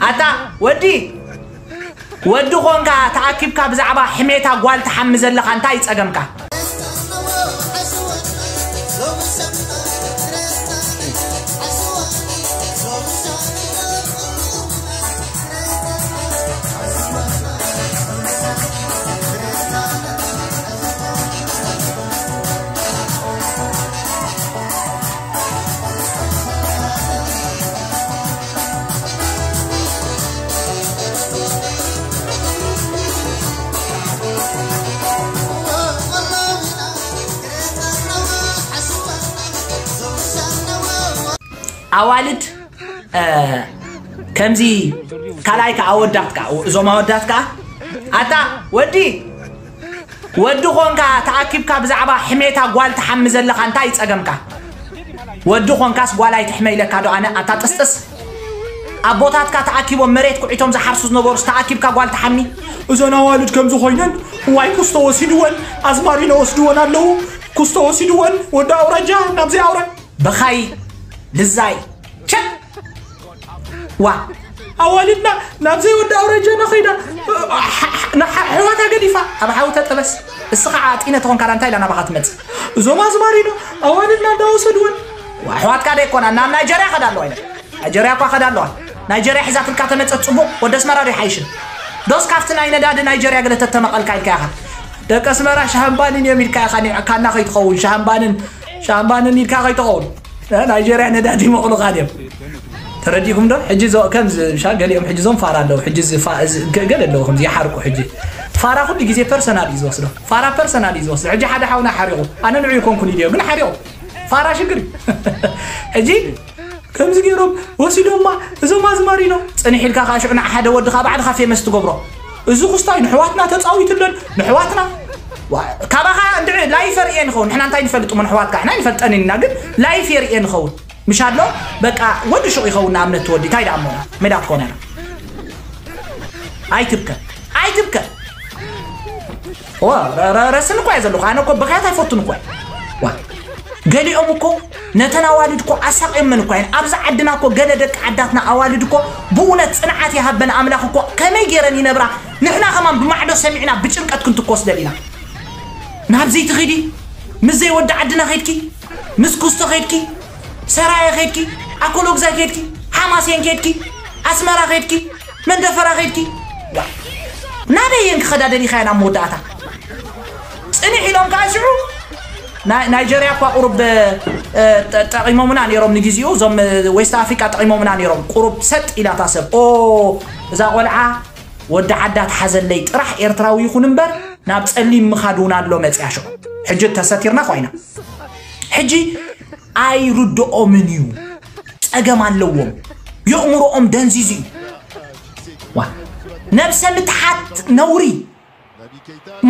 ኣታ ወዲ፣ ወዲ ኾንካ ተኣኪብካ ብዛዕባ ሕሜታ ጓል ትሓሚ ዘለኻ እንታይ ጸገምካ? ኣዋልድ ከምዚ ካልኣይ ከዓ ኣወዳት ከዓ እዞም ኣወዳት ከዓ ኣታ ወዲ ወዲ ኾንካ ተኣኪብካ ብዛዕባ ሕሜታ ጓል ትሓሚ ዘለኻ እንታይ ይጸገምካ? ወዲ ኾንካስ ጓል ኣይትሕመ ኢለካ ዶ ኣነ ኣታ ጥስጥስ? ኣቦታትካ ተኣኪቦም መሬት ኩዒቶም ዝሓርሱ ዝነበሩስ ተኣኪብካ ጓል ትሓሚ? እዞን ኣዋልድ ከምዚ ኮይነን ዋይ ኩስቶ ወሲድወን ኣዝማሪኖ ወስድወን ኣለዉ። ኩስቶ ወሲድወን ወዲ ኣውራጃ ናብዚ ኣውራ ብኻይ ልዛይ ቸ ዋ ኣዋልድና ናብ ዘይወዲ ኣውራጃ ናኸይዳ ንሓሕዋታ ገዲፋ ኣብ ሓዊ ተጠበስ። እስ ከዓ ጢነ ተኾንካ እንታይ ኢላ ናባኻ ትመፅእ? እዞም ኣዝማሪኖ ኣዋልድና እንዳወሰድወን ኣሕዋትካ ደ ይኮና ናብ ናይጀርያ ከዳ ኣለዋ ኢለ ናይጀርያ እኳ ከዳ ኣለዋ። ናይጀርያ ሒዛትልካ ተመፀት ፅቡቅ ወደ ኣስመራ ዶ ይሓይሽን ዶስ ካብቲ ናይ ነዳዲ ናይጀርያ ገለ ተተመቐልካ ኢልካ ኢኻ። ደቂ ኣስመራ ሻሃምባንን እዮም ኢልካ ኢኻ ኒዕካና ከይትኸውን ሻሃምባንን ሻሃምባንን ኢልካ ከይትኸውን። ናይጀርያ ነዳዲ መቕሉኻ ድዮም? ተረዲእኩም ዶ? ሕጂ ዞ ከም ሻ ገሊኦም ሕጂ ዞም ፋራ ኣለዉ። ሕጂ እዚ ፋ- እዚ ገ- ገለ ኣለዉ ከምዚ ይሓርቁ። ሕጂ ፋራ ኩሉ ግዜ ፐርሰናል እዩ ዝወስዶ። ፋራ ፐርሰናል እዩ ዝወስዶ። ሕጂ ሓደ ሓውና ሓሪቑ ኣነ ንዑ ይኮንኩን ኢልዮ ግን ሓሪቑ ፋራ ሽግር እዩ። ሕጂ ከምዚ ገይሮም ወሲዶማ እዞም ኣዝማሪኖ ፅንሕ ኢልካ ከዓ ሽዑ ንዓ ሓደ ወድኻ ባዕልኻ ፌመስ ትገብሮ። እዚ ኩስታይ ንሕዋትና ተፃዊትለን ንሕዋትና ዋ- ካባኻ እንድዒ ላይፈር እየ ንኸውን ንሕና እንታይ ንፈልጥ እሞ ንሕዋትካ ሕና ይንፈልጠን ኢና ግን ላይፍ የርእየ ንኸውን ምሽ ኣሎ። በቃ ወዲ ሹቕ ይኸውን ንኣብነት ትወዲ እንታይ ደኣ እሞና ሜዳ ትኾነና። ኣይትብከ ኣይትብከ። ረስን እኳ እየ ዘለኹ ኣነ እኮ ብኽያት ኣይፈቱን እኳ ዋ ገሊኦም እኮ ነተን ኣዋልድ እኮ ኣሳቂመን እኳ እየን። ኣብዚ ዓድና እኮ ገለ ደቂ ዓዳትና ኣዋልድ እኮ ብእውነት ፅንዓት ይሃበን ኣምላኽ እኮ ከመይ ገይረን ይነብራ። ንሕና ከማን ብማዕዶ ሰሚዕና ብጭንቀት ክንትኮስ ደሊና። ናብዚ ትኺዲ ምስ ዘይወዲ ዓድና ኸይድኪ ምስ ኩስቶ ኸይድኪ ሰራየ ኸይድኪ ኣኮሎግዛይ ኸይድኪ ሓማሴን ኸይድኪ ኣስመራ ኸይድኪ መንደፈራ ኸይድኪ ናበይ እየን ክኸዳ ደሊኻያ ናብ መወዳእታ? ፅንሕ ኢሎም ከዓ ሽዑ ናይ- ናይጀርያ እኳ ቁሩብ እ፣ ጠ- ጠቂሞምና ነይሮም ንግዜኡ እዞም እ፣ ዌስት ኣፍሪቃ ጠቂሞምና ነይሮም ቁሩብ ሰጥ ኢላታ ሰብ ኦ እዛ ቆልዓ ወዲ ዓዳ ትሓዘለይ ጥራሕ ኤርትራዊ ይኹን እምበር ናብ ፀሊም ምኻድ እውን ኣሎ መፅያ ሽዑ ሕጂ ተሰቲርና ኮይና ሕጂ ኣይርድኦምን እዩ ፀገም ኣለዎም የእምሮኦም ደንዚዙ እዩ ዋ ነብሰ ምትሓት ነውሪ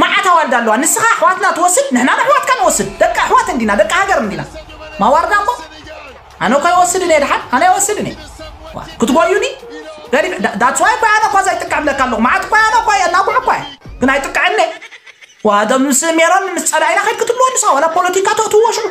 መዓት ኣዋልድ ኣለዋ ንስኻ ኣሕዋትና ትወስድ ንሕና ንኣሕዋትካ ንወስድ ደቂ ኣሕዋት እንዲና ደቂ ሃገር እንዲና ማዋርዳ እሞ ኣነ እኮ ይወስድን እየ ድሓን ኣነ ይወስድን እየ ክትጎዩኒ that's why እኮ ኣነ እኳ እዛ ይጥቅዕ ብለካ ኣለኹ መዓት እኳ ኣነ እኳ የናጉዕ እኳ ግን ኣይጥቅዕኒ ዋዶ ምስ ሜሮን ምስ ፀላኢና ከይድ ክትብልዎ ንስኻ ዋላ ፖለቲካ ተእትዎ ሽዑ